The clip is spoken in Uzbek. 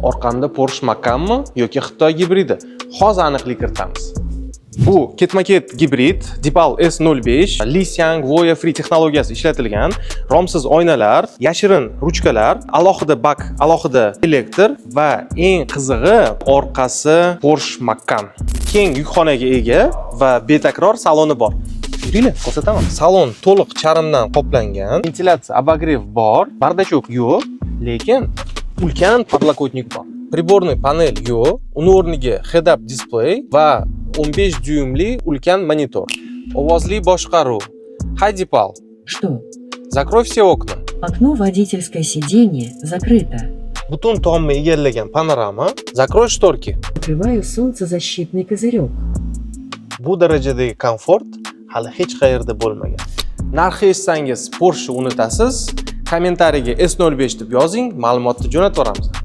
Orqamda Porsche Macanmi yoki Xitoy gibridi? Hozir aniqlik kiritamiz. Bu ketma-ket gibrid Deepal S05, Li Xiang Voya Free texnologiyasi ishlatilgan, romsiz oynalar, yashirin ruchkalar, alohida bak, alohida elektr va eng qizig'i, orqasi Porsche Macan. Keng yukxonaga ega va betakror saloni bor. Yuringlar, ko'rsataman. Salon to'liq charmdan qoplangan, ventilyatsiya, обогрев bor, бардачок yo'q, lekin ulkan подлокотник bor. Приборный панель yo'q, uni o'rniga head-up display va 15 dyuymli ulkan monitor. Ovozli boshqaruv. Hi, Deepal, Что? Закрой все окна. Окно водительское сиденье закрыто. Butun tomni egallagan panorama. Закрой шторки. Открываю солнцезащитный козырек. Bu darajadagi komfort hali hech qayerda bo'lmagan. Narxi eshitsangiz, Porsche unutasiz. Kommentariyaga S05 deb yozing, ma'lumotni jo'natib yuboramiz.